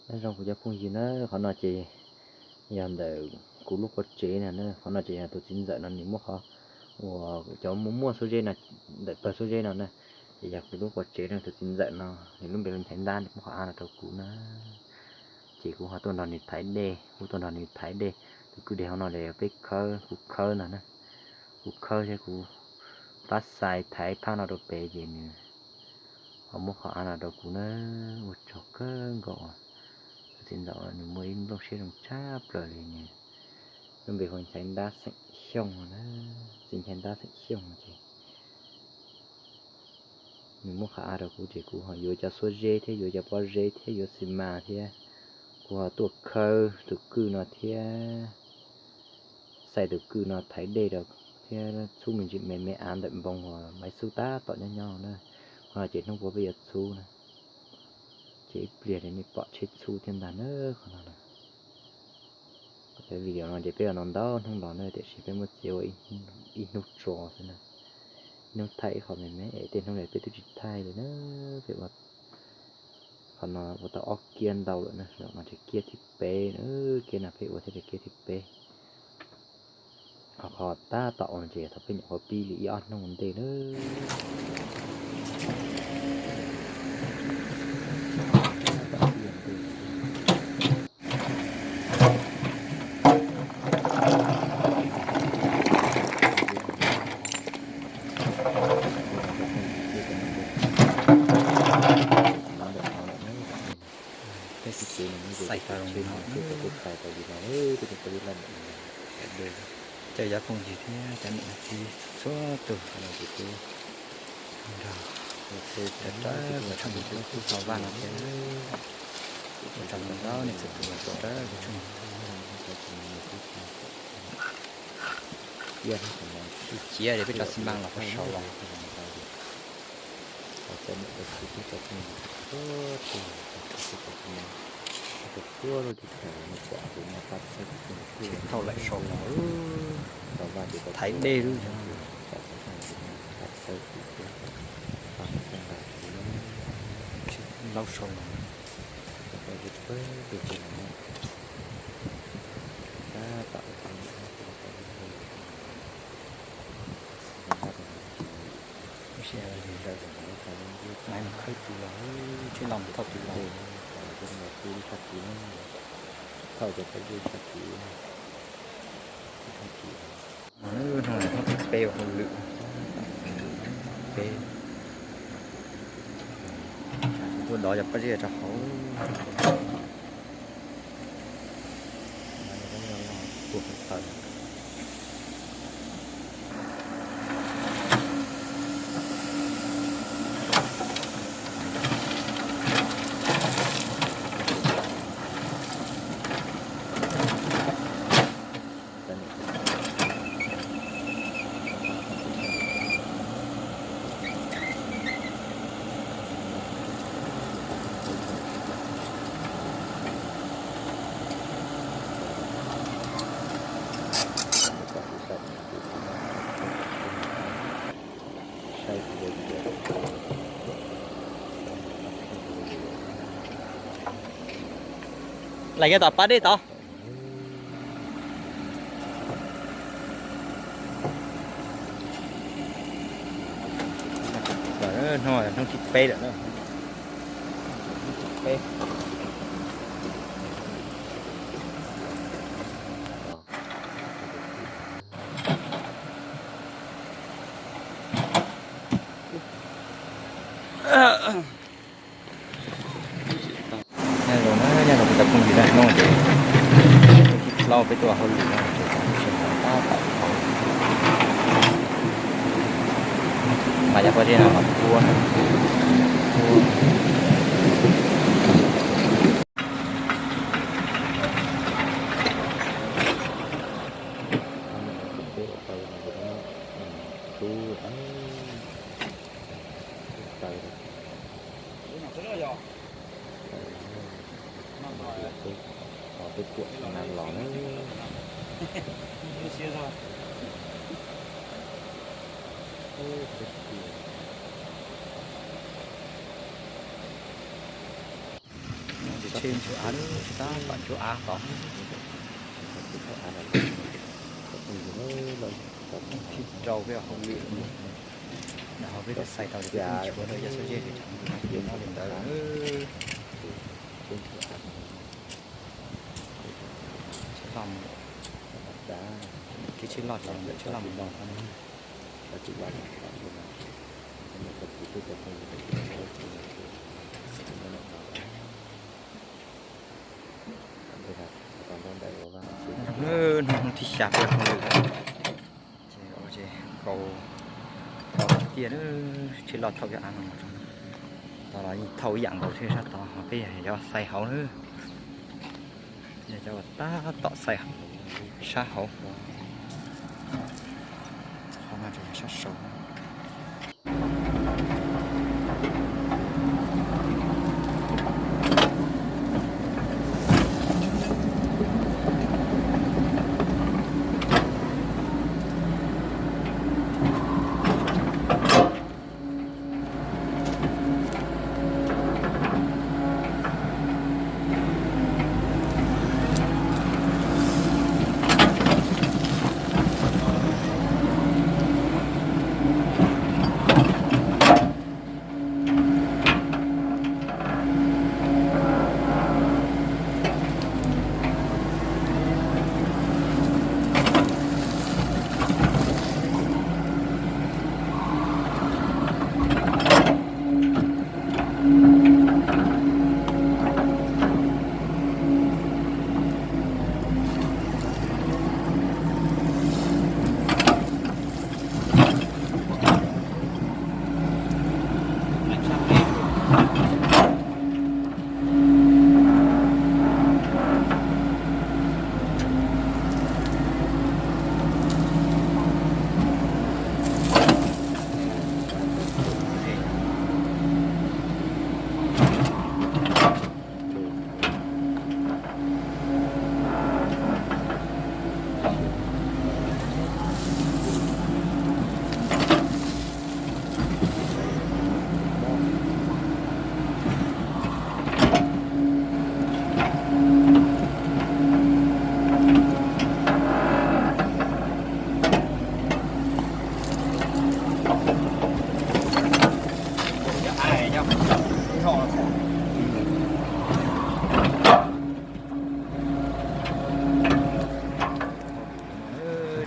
Nyob zoo kuv cov phooj ywg na, qhov no ces yog ntawm kuv lub qub tsev no na, qhov no ces yog tus txiv ntxawm no nws muab qhov uas cov muaj muaj xuab zeb no, ntawm pawg xuab zeb no na, ces yog kuv lub qub tsev no, tus txiv ntxawm no nws lub npe hu Nchaiv Ntab, nws muab qhov av no rau kuv na. Ces kuv ho tuaj nrog nws thaiv dej, kuv tuaj nrog nws thaiv dej, tus kwj deg hauv no ces yog peb khawb, kuv khawb no na, kuv khawb thiab kuv pab xais thaiv phab no rau pem ces nws ho muab qhov av no rau kuv na. Ua tsaug kawg nkaus, tus txiv ntxawm nws muaj ib nplooj siab zoo tshaj plaws li, nws lub npe hu Nchaiv Ntab xeem Xyooj na, txiv Nchaiv Ntab xeem Xyooj ces nws muab qhov av rau kuv ces kuv ho yuav cov xuab zeb thiab yuav cov pob zeb thiab yuav xi mas thiab, kuv ho tuaj khawb tus kwj no thiab xais tus kwj no thaiv dej rau thiab txhub me ntsis me me av ntawm npoo uas maiv xub tab tom nyob nyob na. Qhov no ces hnub puav peb yuav txhub na, ces ib pliag li nej pom tsheb txhub thiab ntag na. Qhov no na, cov video no ces peb los no ntau hnub los na, tiam sis peb muab txiav ua ib hnub tso xwb na, ib hnub thaij ib qho me me es tej hnub no peb twb tsis thaij li na. Peb ua qhov no ua tau ob kiab ntau lawm na, zaum no ces kiab thib peb na, kiab no peb ua thiab ces kiab thib peb. Ho qhov tab tom ua no ces yog thaum peb nyuam qhuav pib li ib ob hnub ua ntej na. Peb xais tau zoo no, cov phooj ywg thiab cov niam txiv txhua tus nrog rau kuv tshooj YouTube Hlau Vaj no thiab, ua tsaug ntau ntau nej txhua tus rau kuv tshooj YouTube. Cia li peb rau xi măng los puag saud los. Thauj lawm saud los, thaiv dej lub, laub saud los. Maiv mus khawb tus los, tsheb los mus thauj tus los. Hnub no hnub thib peb ua hauj lwm, peb tuaj dov cov pob zeb rau hauv. Lawm nyob tom pas dej tod. Hnub, hnub thib peb lawm na. Nyob zoo na, nyob zoo kuv cov phooj ywg na, hnub no ces hnub thib plaub peb tuaj hauj lwm no ces tab tom mas cov pob zeb no los puab na, puab. Peb tuam xi mas los na. Tej nchuav av, tab tom nchuav av tod. Thib rau peb hauj lwm, ho peb twb xais tau li peb twb nchuav rau cov xuab zeb, tsam no li ntawd. Kev tsheb loj los ntawm tsheb loj mus no. Hnub, hnub thib xya peb hauj lwm, ces kaus, kaus tiaj, tsheb loj thauj cov av no, tod los yeej thauj ib yam nkaus thiab, sab tod ho peb yog xais hauv na. Yog cov uas tab tom xais sab hauv. Qhov no ces yog sab saud.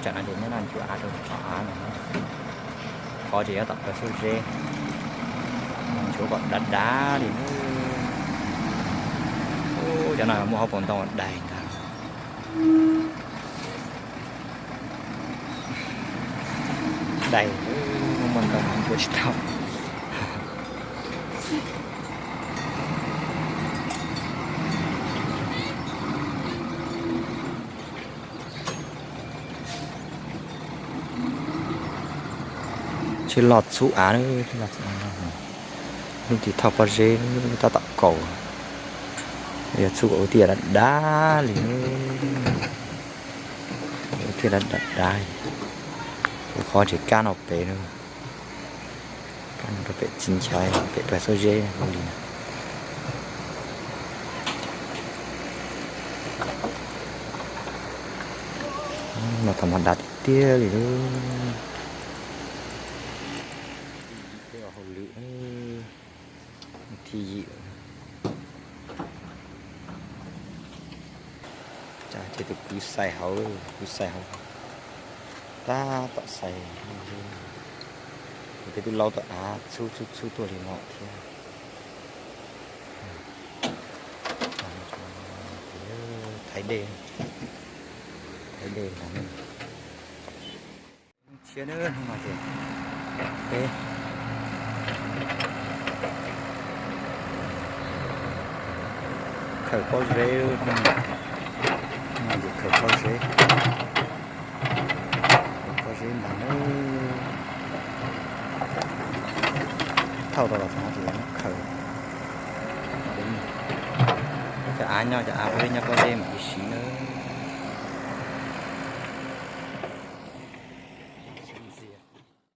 Tsam no ces nyob no nchuav av rau qhov av no, qhov ces nyob tom plaws xuab zeb, nchuav kom dav dav li. Cov no muaj hauv paus ntoo daig ntag. Daig, muaj ntoo nchuav tsis tau. Tsheb loj txhub av, tsheb loj txhub av. Lub tim thauj pob zeb tab tom kaus, yog txhub kom ua tiaj dav dav li, ua tiaj dav dav, ua qhov tsev kab no pem na. Kab no rau pem txiv nchaiv pem plaws xuab zeb li. No thaum no dav tiag tiag li lawm. Thib yim, peb ua hauj lwm, thib yim. Ces tus kwv xais hauv, kwv xais hauv, tab tom xais. Peb twb laub tau av txhub txhub txhub tuaj li no thiab. Thaiv dej, thaiv dej los tshiab na, hnub no ces peb khaws pob zeb, hnub no ces khaws pob zeb, pob zeb ntag na. Thauj tau los txog no ces yuav khaws. Cov av nyob, cov av pob zeb nyob pob zeb mam li siv na.